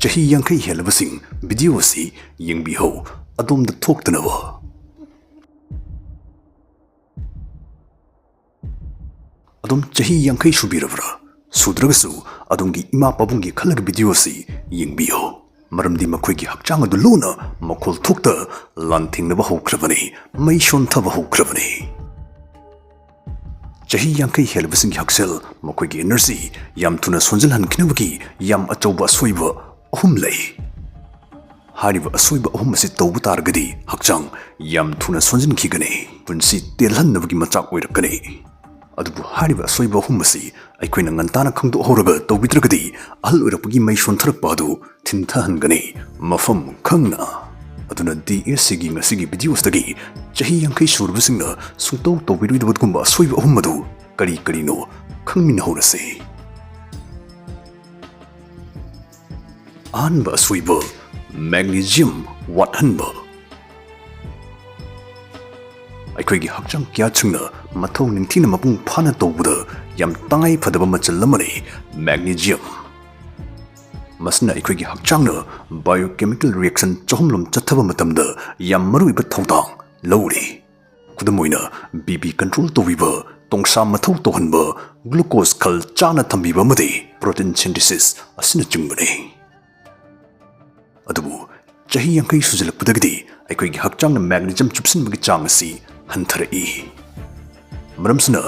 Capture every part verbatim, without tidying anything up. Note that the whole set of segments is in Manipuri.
ꯆꯍꯤ ꯌꯥꯡꯈꯩ ꯍꯦꯜꯂꯕꯁꯤꯡ, ꯚꯤꯗꯤꯑꯣ ꯑꯁꯤ ꯌꯦꯡꯕꯤꯍꯧ, ꯑꯗꯣꯝꯗ ꯊꯣꯛꯇꯅꯕ꯫ ꯑꯗꯣꯝ ꯆꯍꯤ ꯌꯥꯡꯈꯩ ꯁꯨꯕꯤꯔꯕ꯭ꯔꯥ? ꯁꯨꯗ꯭ꯔꯒꯁꯨ ꯑꯗꯣꯝꯒꯤ ꯏꯃꯥ ꯄꯥꯕꯨꯡꯒꯤ ꯈꯜꯂꯒ ꯚꯤꯗꯤꯑꯣ ꯑꯁꯤ ꯌꯦꯡꯕꯤꯌꯨ, ꯃꯔꯝꯗꯤ ꯃꯈꯣꯏꯒꯤ ꯍꯛꯆꯥꯡ ꯑꯗꯨ ꯂꯨꯅ ꯃꯈꯣꯜ ꯊꯣꯛꯇ ꯂꯥꯟꯊꯦꯡꯅꯕ ꯍꯧꯈ꯭ꯔꯕꯅꯤ, ꯃꯩ ꯁꯣꯟꯊꯕ ꯍꯧꯈ꯭ꯔꯕꯅꯤ꯫ ꯆꯍꯤ ꯌꯥꯡꯈꯩ ꯍꯦꯜꯂꯕꯁꯤꯡꯒꯤ ꯍꯛꯁꯦꯜ, ꯃꯈꯣꯏꯒꯤ ꯏꯅꯔꯖꯤ ꯌꯥꯝ ꯊꯨꯅ ꯁꯣꯟꯖꯤꯜꯍꯟꯈꯤꯅꯕꯒꯤ ꯌꯥꯝ ꯑꯆꯧꯕ ꯑꯁꯣꯏꯕ ꯑꯍꯨꯝ ꯂꯩ꯫ ꯍꯥꯏꯔꯤꯕ ꯑꯁꯣꯏꯕ ꯑꯍꯨꯝ ꯑꯁꯤ ꯇꯧꯕ ꯇꯥꯔꯒꯗꯤ ꯍꯛꯆꯥꯡ ꯌꯥꯝ ꯊꯨꯅ ꯁꯣꯟꯖꯤꯟꯈꯤꯒꯅꯤ, ꯄꯨꯟꯁꯤ ꯇꯦꯜꯍꯟꯅꯕꯒꯤ ꯃꯆꯥꯛ ꯑꯣꯏꯔꯛꯀꯅꯤ꯫ ꯑꯗꯨꯕꯨ ꯍꯥꯏꯔꯤꯕ ꯑꯁꯣꯏꯕ ꯑꯍꯨꯝ ꯑꯁꯤ ꯑꯩꯈꯣꯏꯅ ꯉꯟꯇꯥꯅ ꯈꯪꯗꯣꯛꯍꯧꯔꯒ ꯇꯧꯕꯤꯗ꯭ꯔꯒꯗꯤ ꯑꯍꯜ ꯑꯣꯏꯔꯛꯄꯒꯤ ꯃꯩ ꯁꯣꯟꯊꯔꯛꯄ ꯑꯗꯨ ꯊꯤꯟꯊꯍꯟꯒꯅꯤ, ꯃꯐꯝ ꯈꯪꯅ꯫ ꯑꯗꯨꯅ ꯗꯤ ꯑꯦꯁ ꯁꯤꯒꯤ ꯉꯁꯤꯒꯤ ꯚꯤꯗꯤꯑꯣꯁꯤꯗꯒꯤ ꯆꯍꯤ ꯌꯥꯡꯈꯩ ꯁꯨꯔꯕꯁꯤꯡꯅ ꯁꯨꯡꯇꯧ ꯇꯧꯕꯤꯔꯣꯏꯗꯕꯒꯨꯝꯕ ꯑꯁꯣꯏꯕ ꯑꯍꯨꯝ ꯑꯗꯨ ꯀꯔꯤ ꯀꯔꯤꯅꯣ ꯈꯪꯃꯤꯟꯅꯍꯧꯔꯁꯤ꯫ ꯑꯍꯥꯟꯕ ꯑꯁꯣꯏꯕ, ꯃꯦꯒꯅꯤꯁꯤꯌꯝ ꯋꯥꯠꯍꯟꯕ꯫ ꯑꯩꯈꯣꯏꯒꯤ ꯍꯛꯆꯥꯡ ꯀꯌꯥꯠꯁꯤꯡꯅ ꯃꯊꯧ ꯅꯤꯡꯊꯤꯅ ꯃꯄꯨꯡ ꯐꯥꯅ ꯇꯧꯕꯗ ꯌꯥꯝ ꯇꯉꯥꯏ ꯐꯗꯕ ꯃꯆꯜ ꯑꯃꯅꯤ ꯃꯦꯒꯅꯤꯁꯤꯌꯝ꯫ ꯃꯁꯤꯅ ꯑꯩꯈꯣꯏꯒꯤ ꯍꯛꯆꯥꯡꯅ ꯕꯥꯏꯑꯣꯀꯦꯃꯤꯀꯦꯜ ꯔꯤꯑꯦꯛꯁꯟ ꯆꯍꯨꯝꯂꯣꯝ ꯆꯠꯊꯕ ꯃꯇꯝꯗ ꯌꯥꯝ ꯃꯔꯨꯑꯣꯏꯕ ꯊꯧꯗꯥꯡ ꯂꯧꯔꯤ꯫ ꯈꯨꯗꯝ ꯑꯣꯏꯅ, ꯕꯤ ꯄꯤ ꯀꯟꯇ꯭ꯔꯣꯜ ꯇꯧꯕꯤꯕ, ꯇꯣꯡꯁꯥ ꯃꯊꯧ ꯇꯧꯍꯟꯕ, ꯒ꯭ꯂꯨꯀꯣꯁ ꯈꯜ ꯆꯥꯅ ꯊꯝꯕꯤꯕ ꯑꯃꯗꯤ ꯄ꯭ꯔꯣꯇꯤꯟ ꯁꯤꯟꯊꯦꯁꯤꯁ ꯑꯁꯤꯅꯆꯤꯡꯕꯅꯤ꯫ ꯑꯗꯨꯕꯨ ꯆꯍꯤ ꯌꯥꯡꯈꯩ ꯁꯨꯖꯤꯜꯂꯛꯄꯗꯒꯤꯗꯤ ꯑꯩꯈꯣꯏꯒꯤ ꯍꯛꯆꯥꯡꯅ ꯃꯦꯒꯅꯤꯁꯤꯌꯝ ꯆꯨꯞꯁꯤꯟꯕꯒꯤ ꯆꯥꯡ ꯑꯁꯤ ꯍꯟꯊꯔꯛꯏ꯫ ꯃꯔꯝꯁꯤꯅ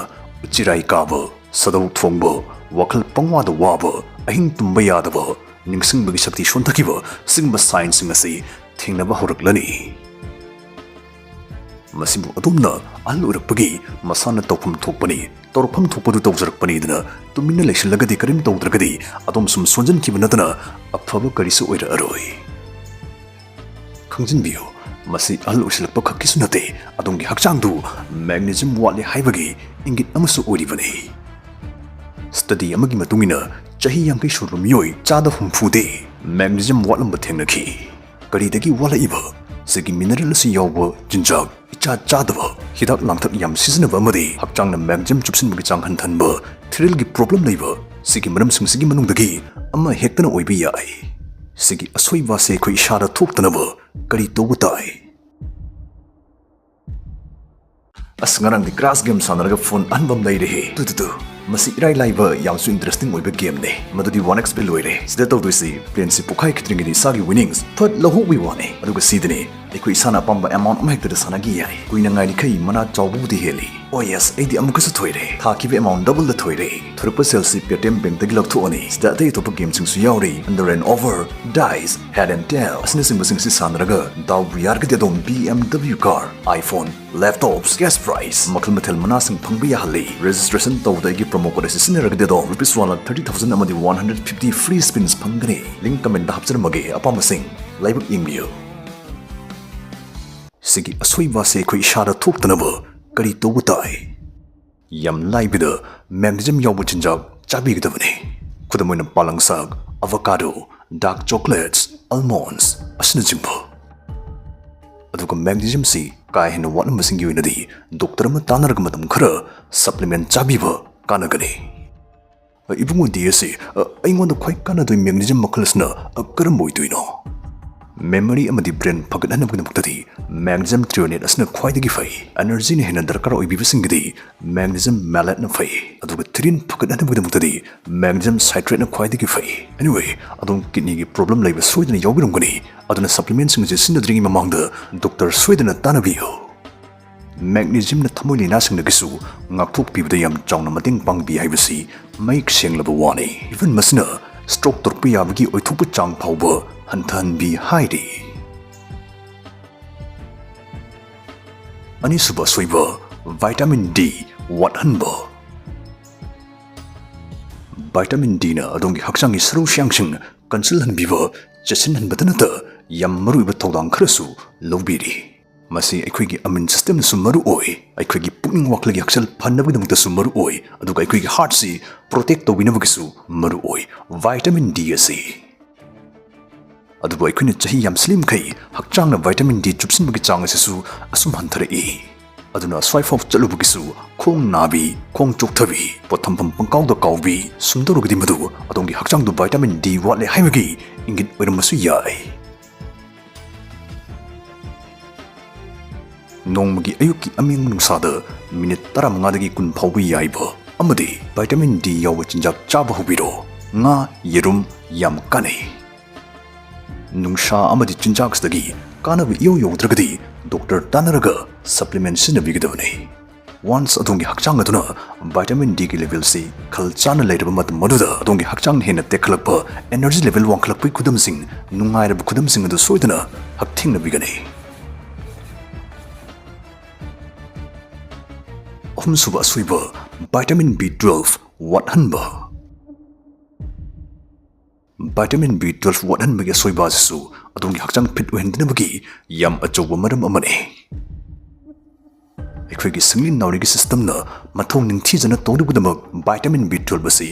ꯎꯆꯤꯔꯥꯏ ꯀꯥꯕ, ꯁꯥꯗꯧ ꯊꯣꯡꯕ, ꯋꯥꯈꯜ ꯄꯪꯋꯥꯗ ꯋꯥꯕ, ꯑꯍꯤꯡ ꯇꯨꯝꯕ ꯌꯥꯗꯕ, ꯅꯤꯡꯁꯤꯡꯕꯒꯤ ꯁꯛꯇꯤ ꯁꯣꯟꯊꯈꯤꯕ, ꯑꯁꯤꯒꯨꯝꯕ ꯁꯥꯏꯟꯁꯤꯡ ꯑꯁꯤ ꯊꯦꯡꯅꯕ ꯍꯧꯔꯛꯂꯅꯤ꯫ ꯃꯁꯤꯕꯨ ꯑꯗꯣꯝꯅ ꯑꯍꯜ ꯑꯣꯏꯔꯛꯄꯒꯤ ꯃꯁꯥꯅ ꯇꯧꯐꯝ ꯊꯣꯛꯄꯅꯤ, ꯇꯧꯔꯛꯐꯝ ꯊꯣꯛꯄꯗꯨ ꯇꯧꯖꯔꯛꯄꯅꯤꯗꯅ ꯇꯨꯃꯤꯟꯅ ꯂꯩꯁꯤꯜꯂꯒꯗꯤ, ꯀꯔꯤꯝ ꯇꯧꯗ꯭ꯔꯒꯗꯤ ꯑꯗꯣꯝ ꯁꯨꯝ ꯁꯣꯟꯖꯤꯟꯈꯤꯕ ꯅꯠꯇꯅ ꯑꯐꯕ ꯀꯔꯤꯁꯨ ꯑꯣꯏꯔꯛꯑꯔꯣꯏ꯫ ꯈꯪꯖꯤꯟꯕꯤꯌꯨ, ꯃꯁꯤ ꯑꯍꯜ ꯑꯣꯏꯁꯤꯜꯂꯛꯄ ꯈꯛꯀꯤꯁꯨ ꯅꯠꯇꯦ, ꯑꯗꯣꯝꯒꯤ ꯍꯛꯆꯥꯡꯗꯨ ꯃꯦꯒꯅꯤꯁꯤꯌꯝ ꯋꯥꯠꯂꯤ ꯍꯥꯏꯕꯒꯤ ꯏꯪꯒꯤꯠ ꯑꯃꯁꯨ ꯑꯣꯏꯔꯤꯕꯅꯤ꯫ ꯁ꯭ꯇꯗꯤ ꯑꯃꯒꯤ ꯃꯇꯨꯡ ꯏꯟꯅ, ꯆꯍꯤ ꯌꯥꯡꯈꯩ ꯁꯨꯔꯕ ꯃꯤꯑꯣꯏ ꯆꯥꯗ ꯍꯨꯝꯐꯨꯗꯤ ꯃꯦꯒꯅꯤꯁꯤꯌꯝ ꯋꯥꯠꯂꯝꯕ ꯊꯦꯡꯅꯈꯤ꯫ ꯀꯔꯤꯗꯒꯤ ꯋꯥꯠꯂꯛꯏꯕ? ꯁꯤꯒꯤ ꯃꯤꯅꯔꯦꯜ ꯑꯁꯤ ꯌꯥꯎꯕ ꯆꯤꯟꯖꯥꯛ ꯏꯆꯥ ꯆꯥꯗꯕ, ꯍꯤꯗꯥꯛ ꯂꯥꯡꯊꯛ ꯌꯥꯝ ꯁꯤꯖꯤꯟꯅꯕ ꯑꯃꯗꯤ ꯍꯛꯆꯥꯡꯅ ꯃꯦꯒꯅꯤꯁꯤꯌꯝ ꯆꯨꯞꯁꯤꯟꯕꯒꯤ ꯆꯥꯡ ꯍꯟꯊꯍꯟꯕ, ꯊꯤꯔꯤꯜꯒꯤ ꯄ꯭ꯔꯣꯕ꯭ꯂꯦꯝ ꯂꯩꯕ, ꯁꯤꯒꯤ ꯃꯔꯝꯁꯤꯡꯁꯤꯒꯤ ꯃꯅꯨꯡꯗꯒꯤ ꯑꯃ ꯍꯦꯛꯇꯅ ꯑꯣꯏꯕ ꯌꯥꯏ꯫ ꯁꯤꯒꯤ ꯑꯁꯣꯏꯕ ꯑꯁꯤ ꯑꯩꯈꯣꯏ ꯏꯁꯥꯗ ꯊꯣꯛꯇꯅꯕ ꯀꯔꯤ ꯇꯧꯕ ꯇꯥꯏ? ꯑꯁ, ꯉꯔꯥꯡꯗꯤ ꯀ꯭ꯔꯥꯁ ꯒꯦꯝ ꯁꯥꯟꯅꯔꯒ ꯐꯣꯟ ꯑꯍꯟꯕ ꯑꯃ ꯂꯩꯔꯦꯍꯦ꯫ Two, two, two. ꯃꯁꯤ ꯏꯔꯥꯏ ꯂꯥꯏꯕ, ꯌꯥꯝꯁꯨ ꯏꯟꯇꯔꯦꯁꯇꯤꯡ ꯑꯣꯏꯕ ꯒꯦꯝꯅꯦ꯫ ꯃꯗꯨꯗꯤ ꯋꯥꯟ ꯑꯦꯛꯁ ꯄꯤ ꯂꯣꯏꯔꯦ꯫ ꯁꯤꯗ ꯇꯧꯗꯣꯏꯁꯤ, ꯄ꯭ꯂꯦꯟꯁꯤ ꯄꯣꯛꯈꯥꯏꯈꯤꯗ꯭ꯔꯤꯉꯩꯗ ꯏꯁꯥꯒꯤ ꯋꯤꯅꯤꯡꯁ ꯐꯠ ꯂꯧꯍꯧꯕꯒꯤ ꯋꯥꯅꯦ꯫ ꯑꯗꯨꯒ ꯁꯤꯗꯅꯦ ꯑꯩꯈꯣꯏ ꯏꯁꯥꯅ ꯑꯄꯥꯝꯕ ꯑꯦꯃꯥꯎꯟꯠ ꯑꯃ ꯍꯦꯛꯇꯗ ꯁꯥꯟꯅꯈꯤ ꯌꯥꯏ꯫ ꯀꯨꯏꯅ ꯉꯥꯏꯔꯤꯈꯩ ꯃꯅꯥ ꯆꯥꯎꯕꯕꯨꯗꯤ ꯍꯦꯜꯂꯤ꯫ ꯑꯣ ꯌꯦꯁ, ꯑꯩꯗꯤ ꯑꯃꯨꯛꯀꯁꯨ ꯊꯣꯏꯔꯦ꯫ ꯊꯥꯈꯤꯕ ꯑꯦꯃꯥꯎꯟꯠ ꯗꯕꯜꯗ ꯊꯣꯏꯔꯦ꯫ ꯊꯣꯔꯛꯄ ꯁꯦꯜꯁꯤ ꯄꯦꯇꯤꯑꯦꯝ ꯕꯦꯡꯛꯇꯒꯤ ꯂꯧꯊꯣꯛꯑꯅꯤ꯫ ꯁꯤꯗ ꯑꯇꯩ ꯑꯇꯣꯞꯄ ꯒꯦꯝꯁꯤꯡꯁꯨ ꯌꯥꯎꯔꯤ꯫ Under and Over, Dice, Head and Tail ꯑꯁꯤꯅꯆꯤꯡꯕꯁꯤꯡ ꯑꯁꯤ ꯁꯥꯟꯅꯔꯒ ꯗꯥꯎꯕꯨ ꯌꯥꯔꯒꯗꯤ ꯑꯗꯣꯝ B M W car, iPhone, laptops, cash prize, ꯃꯈꯜ ꯃꯊꯦꯜ ꯃꯅꯥꯁꯤꯡ ꯐꯪꯕ ꯌꯥꯍꯜꯂꯤ꯫ ꯔꯦꯖꯤꯁꯇ꯭ꯔꯦꯁꯟ ꯇꯧꯕꯗ ꯑꯩꯒꯤ ꯄ꯭ꯔꯣꯃꯣ ꯀꯣꯗ ꯑꯁꯤ ꯁꯤꯖꯤꯟꯅꯔꯒꯗꯤ ꯑꯗꯣꯝ rupees one lakh thirty thousand ꯑꯃꯗꯤ ꯋꯥꯟ ꯍꯟꯗ꯭ꯔꯦꯠ ꯐꯤꯐꯇꯤ ꯐ꯭ꯔꯤ ꯁ꯭ꯄꯤꯟꯁ ꯐꯪꯒꯅꯤ꯫ ꯂꯤꯡꯛ ꯀꯃꯦꯟꯠꯇ ꯍꯥꯞꯆꯔꯝꯃꯒꯦ, ꯑꯄꯥꯝꯕꯁꯤꯡ ꯂꯥꯏꯕꯛ ꯌꯦꯡꯕꯤꯌꯨ꯫ ꯁꯤꯒꯤ ꯑꯁꯣꯏꯕ ꯑꯁꯤ ꯑꯩꯈꯣꯏ ꯏꯁꯥꯗ ꯊꯣꯛꯇꯅꯕ ꯀꯔꯤ ꯇꯧꯕ ꯇꯥꯏ? ꯌꯥꯝ ꯂꯥꯏꯕꯗ ꯃꯦꯒꯅꯤꯖꯝ ꯌꯥꯎꯕ ꯆꯤꯟꯖꯥꯛ ꯆꯥꯕꯤꯒꯗꯕꯅꯤ꯫ ꯈꯨꯗꯝ ꯑꯣꯏꯅ ꯄꯥꯂꯪꯁꯥꯛ, ꯑꯦꯚꯣꯀꯥꯗꯣ, ꯗꯥꯔꯛ ꯆꯣꯀ꯭ꯂꯦꯠꯁ, ꯑꯜꯃꯣꯟꯗꯁ ꯑꯁꯤꯅꯆꯤꯡꯕ꯫ ꯑꯗꯨꯒ ꯃꯦꯒꯅꯤꯖꯝꯁꯤ ꯀꯥ ꯍꯦꯟꯅ ꯋꯥꯠꯂꯝꯕꯁꯤꯡꯒꯤ ꯑꯣꯏꯅꯗꯤ ꯗꯣꯛꯇꯔ ꯑꯃ ꯇꯥꯟꯅꯔꯒ ꯃꯇꯝ ꯈꯔ ꯁꯄ꯭ꯂꯤꯃꯦꯟꯠ ꯆꯥꯕꯤꯕ ꯀꯥꯟꯅꯒꯅꯤ꯫ ꯏꯕꯨꯡꯉꯣ ꯗꯤ ꯑꯦꯁ ꯁꯤ, ꯑ, ꯑꯩꯉꯣꯟꯗ ꯈ꯭ꯋꯥꯏ ꯀꯥꯟꯅꯗꯣꯏ ꯃꯦꯒꯅꯤꯖꯝ ꯃꯈꯜ ꯑꯁꯤꯅ, ꯑ, ꯀꯔꯝꯕ ꯑꯣꯏꯗꯣꯏꯅꯣ? ꯃꯦꯃꯣꯔꯤ ꯑꯃꯗꯤ ꯕ꯭ꯔꯦꯟ ꯐꯒꯠꯍꯟꯅꯕꯒꯤꯗꯃꯛꯇꯗꯤ ꯃꯦꯒꯅꯤꯖꯝ ꯊ꯭ꯔꯤꯑꯣꯅꯦꯠ ꯑꯁꯤꯅ ꯈ꯭ꯋꯥꯏꯗꯒꯤ ꯐꯩ꯫ ꯑꯦꯅꯔꯖꯤꯅ ꯍꯦꯟꯅ ꯗꯔꯀꯥꯔ ꯑꯣꯏꯕꯤꯕꯁꯤꯡꯒꯤꯗꯤ ꯃꯦꯒꯅꯤꯖꯝ ꯃꯦꯂꯦꯠꯅ ꯐꯩ꯫ ꯑꯗꯨꯒ ꯊꯤꯔꯤꯟ ꯐꯒꯠꯍꯟꯅꯕꯒꯤꯗꯃꯛꯇꯗꯤ ꯃꯦꯒꯅꯤꯖꯝ ꯁꯥꯏꯇ꯭ꯔꯦꯠꯅ ꯈ꯭ꯋꯥꯏꯗꯒꯤ ꯐꯩ꯫ Anyway, ꯑꯗꯣꯝ ꯀꯤꯗꯅꯤꯒꯤ ꯄ꯭ꯔꯣꯕ꯭ꯂꯦꯝ ꯂꯩꯕ ꯁꯣꯏꯗꯅ ꯌꯥꯎꯕꯤꯔꯝꯒꯅꯤ꯫ ꯑꯗꯨꯅ ꯁꯄ꯭ꯂꯤꯃꯦꯟꯠꯁꯤꯡ ꯑꯁꯤ ꯁꯤꯖꯤꯟꯅꯗ꯭ꯔꯤꯉꯩ ꯃꯃꯥꯡꯗ ꯗꯣꯛꯇꯔ ꯁꯣꯏꯗꯅ ꯇꯥꯟꯅꯕꯤꯌꯨ꯫ ꯃꯦꯒꯅꯤꯖꯝꯅ ꯊꯃꯣꯏ ꯂꯥꯏꯅꯥꯁꯤꯡꯗꯒꯤꯁꯨ ꯉꯥꯛꯊꯣꯛꯄꯤꯕꯗ ꯌꯥꯝ ꯆꯥꯎꯅ ꯃꯇꯦꯡ ꯄꯥꯡꯕꯤ ꯍꯥꯏꯕꯁꯤ ꯃꯌꯦꯛ ꯁꯦꯡꯂꯕ ꯋꯥꯅꯤ꯫ Even ꯃꯁꯤꯅ ꯁ꯭ꯇ꯭ꯔꯣꯛ ꯇꯧꯔꯛꯄ ꯌꯥꯕꯒꯤ ꯑꯣꯏꯊꯣꯛꯄ ꯆꯥꯡ ꯐꯥꯎꯕ ꯍꯟꯊꯍꯟꯕꯤ ꯍꯥꯏꯔꯤ꯫ ꯑꯅꯤꯁꯨꯕ ꯑꯁꯣꯏꯕ, ꯚꯥꯏꯇꯥꯃꯤꯟ ꯗꯤ ꯋꯥꯠꯍꯟꯕ꯫ ꯚꯥꯏꯇꯥꯃꯤꯟ ꯗꯤꯅ ꯑꯗꯣꯝꯒꯤ ꯍꯛꯆꯥꯡꯒꯤ ꯁꯔꯨ ꯁꯌꯥꯡꯁꯤꯡ ꯀꯟꯁꯤꯜꯍꯟꯕꯤꯕ, ꯆꯦꯠꯁꯤꯟꯍꯟꯕꯇ ꯅꯠꯇ ꯌꯥꯝ ꯃꯔꯨꯑꯣꯏꯕ ꯊꯧꯗꯥꯡ ꯈꯔꯁꯨ ꯂꯧꯕꯤꯔꯤ꯫ ꯃꯁꯤ ꯑꯩꯈꯣꯏꯒꯤ ꯏꯃ꯭ꯌꯨꯟ ꯁꯤꯁꯇꯦꯝꯗꯁꯨ ꯃꯔꯨ ꯑꯣꯏ, ꯑꯩꯈꯣꯏꯒꯤ ꯄꯨꯛꯅꯤꯡ ꯋꯥꯈꯜꯒꯤ ꯍꯛꯁꯦꯜ ꯐꯅꯕꯒꯤꯗꯃꯛꯇꯁꯨ ꯃꯔꯨ ꯑꯣꯏ, ꯑꯗꯨꯒ ꯑꯩꯈꯣꯏꯒꯤ ꯍꯥꯔꯠꯁꯤ ꯄ꯭ꯔꯣꯇꯦꯛ ꯇꯧꯕꯤꯅꯕꯒꯤꯁꯨ ꯃꯔꯨ ꯑꯣꯏ ꯚꯥꯏꯇꯥꯃꯤꯟ ꯗꯤ ꯑꯁꯤ꯫ ꯑꯗꯨꯕꯨ ꯑꯩꯈꯣꯏꯅ ꯆꯍꯤ ꯌꯥꯝꯁꯤꯜꯂꯤꯃꯈꯩ ꯍꯛꯆꯥꯡꯅ ꯚꯥꯏꯇꯥꯃꯤꯟ ꯗꯤ ꯆꯨꯞꯁꯤꯟꯕꯒꯤ ꯆꯥꯡ ꯑꯁꯤꯁꯨ ꯑꯁꯨꯝ ꯍꯟꯊꯔꯛꯏ꯫ ꯑꯗꯨꯅ ꯑꯁ꯭ꯋꯥꯏꯐꯥꯎ ꯆꯠꯂꯨꯕꯒꯤꯁꯨ ꯈꯣꯡ ꯅꯥꯕꯤ, ꯈꯣꯡ ꯆꯣꯛꯊꯕꯤ, ꯄꯣꯠ ꯊꯝꯐꯝ ꯄꯪꯀꯥꯎꯗ ꯀꯥꯎꯕꯤ ꯁꯨꯝ ꯇꯧꯔꯒꯗꯤ ꯃꯗꯨ ꯑꯗꯣꯝꯒꯤ ꯍꯛꯆꯥꯡꯗꯨ vitamin D ꯋꯥꯠꯂꯦ ꯍꯥꯏꯕꯒꯤ ꯏꯪꯒꯤꯠ ꯑꯣꯏꯔꯝꯕꯁꯨ ꯌꯥꯏ꯫ ꯅꯣꯡꯃꯒꯤ ꯑꯌꯨꯛꯀꯤ ꯑꯃꯦꯡꯕ ꯅꯨꯡꯁꯥꯗ ꯃꯤꯅꯤꯠ ꯇꯔꯥꯃꯉꯥꯗꯒꯤ ꯀꯨꯟ ꯐꯥꯎꯕ ꯌꯥꯏꯕ ꯑꯃꯗꯤ vitamin D ꯌꯥꯎꯕ ꯆꯤꯟꯖꯥꯛ ꯆꯥꯕ ꯍꯧꯕꯤꯔꯣ꯫ ꯉꯥ, ꯌꯦꯔꯨꯝ ꯌꯥꯝ ꯀꯥꯟꯅꯩ꯫ ꯅꯨꯡꯁꯥ ꯑꯃꯗꯤ ꯆꯤꯟꯖꯥꯛꯁꯤꯗꯒꯤ ꯀꯥꯟꯅꯕ ꯏꯌꯧ ꯌꯧꯗ꯭ꯔꯒꯗꯤ ꯗꯣꯛꯇꯔ ꯇꯥꯟꯅꯔꯒ supplement ꯁꯤꯖꯤꯟꯅꯕꯤꯒꯗꯕꯅꯤ꯫ Once ꯑꯗꯣꯝꯒꯤ ꯍꯛꯆꯥꯡ ꯑꯗꯨꯅ vitamin D ꯒꯤ level ꯁꯤ ꯈꯜ ꯆꯥꯅ ꯂꯩꯔꯕ ꯃꯇꯝ ꯑꯗꯨꯗ ꯑꯗꯣꯝꯒꯤ ꯍꯛꯆꯥꯡꯅ ꯍꯦꯟꯅ ꯇꯦꯛꯈꯠꯂꯛꯄ, energy level ꯋꯥꯡꯈꯠꯂꯛꯄꯒꯤ ꯈꯨꯗꯝꯁꯤꯡ, ꯅꯨꯡꯉꯥꯏꯔꯕ ꯈꯨꯗꯝꯁꯤꯡ ꯑꯗꯨ ꯁꯣꯏꯗꯅ ꯍꯛꯊꯦꯡꯅꯕꯤꯒꯅꯤ꯫ ꯑꯍꯨꯝꯁꯨꯕ ꯑꯁꯣꯏꯕ, vitamin B twelve ꯋꯥꯠꯍꯟꯕ꯫ Vitamin B twelve ꯋꯥꯠꯍꯟꯕꯒꯤ ꯑꯁꯣꯏꯕ ꯑꯁꯤꯁꯨ ꯑꯗꯣꯝꯒꯤ ꯍꯛꯆꯥꯡ fit ꯑꯣꯏꯍꯟꯗꯅꯕꯒꯤ ꯌꯥꯝ ꯑꯆꯧꯕ ꯃꯔꯝ ꯑꯃꯅꯤ꯫ ꯑꯩꯈꯣꯏꯒꯤ ꯁꯤꯡꯂꯤ ꯅꯥꯎꯔꯤꯒꯤ system ꯅ ꯃꯊꯧ ꯅꯤꯡꯊꯤꯖꯅ ꯇꯧꯅꯕꯒꯤꯗꯃꯛ vitamin B twelve ꯑꯁꯤ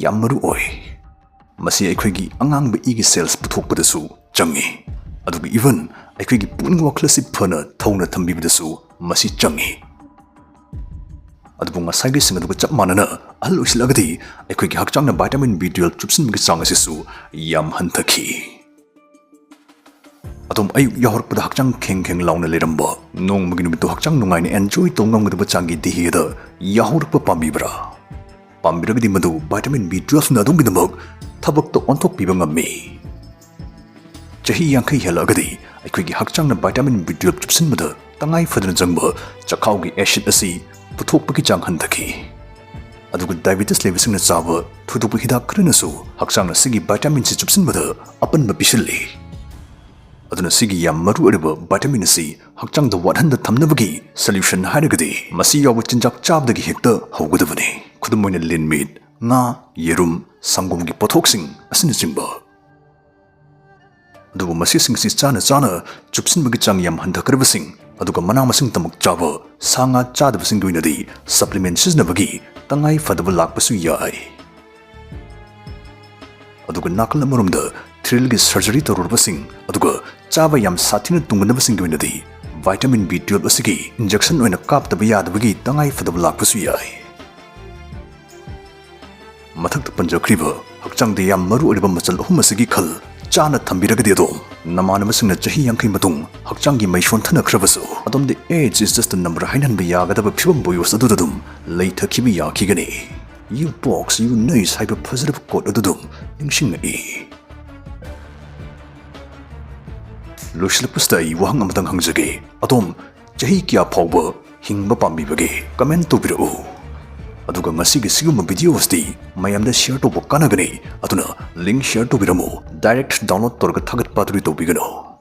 ꯌꯥꯝ ꯃꯔꯨ ꯑꯣꯏ꯫ ꯃꯁꯤ ꯑꯩꯈꯣꯏꯒꯤ ꯑꯉꯥꯡꯕ ꯏꯒꯤ cells ꯄꯨꯊꯣꯛꯄꯗꯁꯨ ꯆꯪꯏ, ꯑꯗꯨꯒ even ꯑꯩꯈꯣꯏꯒꯤ ꯄꯨꯛꯅꯤꯡ ꯋꯥꯈꯜ ꯑꯁꯤ ꯐꯅ ꯊꯧꯅ ꯊꯝꯕꯤꯕꯗꯁꯨ ꯃꯁꯤ ꯆꯪꯏ꯫ ꯑꯗꯨꯕꯨ ꯉꯁꯥꯏꯒꯤꯁꯤꯡ ꯑꯗꯨꯒ ꯆꯞ ꯃꯥꯟꯅꯅ ꯑꯍꯜ ꯑꯣꯏꯁꯤꯜꯂꯛꯑꯒꯗꯤ ꯑꯩꯈꯣꯏꯒꯤ ꯍꯛꯆꯥꯡꯅ vitamin B twelve ꯆꯨꯞꯁꯤꯟꯕꯒꯤ ꯆꯥꯡ ꯑꯁꯤꯁꯨ ꯌꯥꯝ ꯍꯟꯊꯈꯤ꯫ ꯑꯗꯣꯝ ꯑꯌꯨꯛ ꯌꯥꯍꯧꯔꯛꯄꯗ ꯍꯛꯆꯥꯡ ꯈꯦꯡ ꯈꯦꯡ ꯂꯥꯎꯅ ꯂꯩꯔꯝꯕ, ꯅꯣꯡꯃꯒꯤ ꯅꯨꯃꯤꯠꯇꯨ ꯍꯛꯆꯥꯡ ꯅꯨꯡꯉꯥꯏꯅ enjoy ꯇꯧ ꯉꯝꯒꯗꯕ ꯆꯥꯡꯒꯤ ꯗꯤꯍꯦꯗ ꯌꯥꯍꯧꯔꯛꯄ ꯄꯥꯝꯕꯤꯕ꯭ꯔꯥ? ꯄꯥꯝꯕꯤꯔꯒꯗꯤ ꯃꯗꯨ vitamin B twelve ꯅ ꯑꯗꯣꯝꯒꯤꯗꯃꯛ ꯊꯕꯛꯇ ꯑꯣꯟꯊꯣꯛꯄꯤꯕ ꯉꯝꯃꯤ꯫ ꯆꯍꯤ ꯌꯥꯡꯈꯩ ꯍꯦꯜꯂꯛꯑꯒꯗꯤ ꯑꯩꯈꯣꯏꯒꯤ ꯍꯛꯆꯥꯡꯅ vitamin B twelve ꯆꯨꯞꯁꯤꯟꯕꯗ ꯇꯉꯥꯏ ꯐꯗꯅ ꯆꯪꯕ ꯆꯈꯥꯎꯒꯤ acid ꯑꯁꯤ ꯄꯨꯊꯣꯛꯄꯒꯤ ꯆꯥꯡ ꯍꯟꯊꯈꯤ꯫ ꯑꯗꯨꯒ diabetes ꯂꯩꯕꯁꯤꯡꯅ ꯆꯥꯕ ꯊꯣꯏꯗꯣꯛꯄ ꯍꯤꯗꯥꯛ ꯈꯔꯅꯁꯨ ꯍꯛꯆꯥꯡꯅ ꯁꯤꯒꯤ vitamin C ꯆꯨꯞꯁꯤꯟꯕꯗ ꯑꯄꯟꯕ ꯄꯤꯁꯤꯜꯂꯤ꯫ ꯑꯗꯨꯅ ꯁꯤꯒꯤ ꯌꯥꯝ ꯃꯔꯨ ꯑꯣꯏꯔꯕ vitamin ꯑꯁꯤ ꯍꯛꯆꯥꯡꯗ ꯋꯥꯠꯍꯟꯗ ꯊꯝꯅꯕꯒꯤ solution ꯍꯥꯏꯔꯒꯗꯤ ꯃꯁꯤ ꯌꯥꯎꯕ ꯆꯤꯟꯖꯥꯛ ꯆꯥꯕꯗꯒꯤ ꯍꯦꯛꯇ ꯍꯧꯒꯗꯕꯅꯤ꯫ ꯈꯨꯗꯝ ꯑꯣꯏꯅ ꯂꯤꯟ ꯃꯤꯠ, ꯉꯥ, ꯌꯦꯔꯨꯝ, ꯁꯪꯒꯣꯝꯒꯤ ꯄꯣꯠꯊꯣꯛꯁꯤꯡ ꯑꯁꯤꯅꯆꯤꯡꯕ꯫ ꯑꯗꯨꯕꯨ ꯃꯁꯤꯁꯤꯡꯁꯤ ꯆꯥꯅ ꯆꯥꯅ ꯆꯨꯞꯁꯤꯟꯕꯒꯤ ꯆꯥꯡ ꯌꯥꯝ ꯍꯟꯊꯈ꯭ꯔꯕꯁꯤꯡ, ꯑꯗꯨꯒ ꯃꯅꯥ ꯃꯁꯤꯡ ꯇꯃꯛ ꯆꯥꯕ ꯁꯥ ꯉꯥ ꯆꯥꯗꯕꯁꯤꯡꯒꯤ ꯑꯣꯏꯅꯗꯤ supplement ꯁꯤꯖꯤꯟꯅꯕꯒꯤ ꯇꯉꯥꯏ ꯐꯗꯕ ꯂꯥꯛꯄꯁꯨ ꯌꯥꯏ꯫ ꯑꯗꯨꯒ ꯅꯥꯀꯜ ꯑꯃꯔꯣꯝꯗ thrillꯒꯤ surgery ꯇꯧꯔꯨꯔꯕꯁꯤꯡ, ꯑꯗꯨꯒ ꯆꯥꯕ ꯌꯥꯝ ꯁꯥꯊꯤꯅ ꯇꯨꯡꯒꯟꯕꯁꯤꯡꯒꯤ ꯑꯣꯏꯅꯗꯤ Vitamin B twelve ꯑꯁꯤꯒꯤ injection ꯑꯣꯏꯅ ꯀꯥꯞꯇꯕ ꯌꯥꯗꯕꯒꯤ ꯇꯉꯥꯏ ꯐꯗꯕ ꯂꯥꯛꯄꯁꯨ ꯌꯥꯏ꯫ ꯃꯊꯛꯇ ꯄꯟꯖꯈ꯭ꯔꯤꯕ ꯍꯛꯆꯥꯡꯗ ꯌꯥꯝ ꯃꯔꯨ ꯑꯣꯏꯔꯕ ꯃꯆꯜ ꯑꯍꯨꯝ ꯑꯁꯤꯒꯤ ꯈꯜ ꯆꯥꯅ ꯊꯝꯕꯤꯔꯒꯗꯤ ꯑꯗꯣꯝ ꯅꯃꯥꯟꯅꯕꯁꯤꯡꯅ ꯆꯍꯤ ꯌꯥꯡꯈꯩ ꯃꯇꯨꯡ ꯍꯛꯆꯥꯡꯒꯤ ꯃꯩ ꯁꯣꯟꯊꯅꯈ꯭ꯔꯕꯁꯨ ꯑꯗꯣꯝꯗꯤ age is just a number ꯍꯥꯏꯅꯍꯟꯕ ꯌꯥꯒꯗꯕ ꯐꯤꯕꯝ ꯕꯣꯌꯣꯁ ꯑꯗꯨꯗ ꯑꯗꯨꯝ ꯂꯩꯊꯈꯤꯕ ꯌꯥꯈꯤꯒꯅꯤ꯫ "You box, you nice" ꯍꯥꯏꯕ ꯐꯖꯔꯕ quote ꯑꯗꯨ ꯑꯗꯨꯝ ꯅꯤꯡꯁꯤꯡꯂꯛꯏ꯫ ꯂꯣꯏꯁꯤꯜꯂꯛꯄꯁꯤꯗ ꯑꯩ ꯋꯥꯍꯪ ꯑꯃꯇꯪ ꯍꯪꯖꯒꯦ, ꯑꯗꯣꯝ ꯆꯍꯤ ꯀꯌꯥ ꯐꯥꯎꯕ ꯍꯤꯡꯕ ꯄꯥꯝꯕꯤꯕꯒꯦ? Comment ꯇꯧꯕꯤꯔꯛꯎ꯫ ꯑꯗꯨꯒ ꯉꯁꯤꯒꯤ ꯁꯤꯒꯨꯝꯕ video ꯑꯁꯤꯗꯤ ꯃꯌꯥꯝꯗ share ꯇꯧꯕ ꯀꯥꯟꯅꯒꯅꯤ, ꯑꯗꯨꯅ link share ꯇꯧꯕꯤꯔꯝꯃꯨ, direct download ꯇꯧꯔꯒ ꯊꯥꯒꯠꯄ ꯑꯗꯨꯗꯤ ꯇꯧꯕꯤꯒꯅꯨ꯫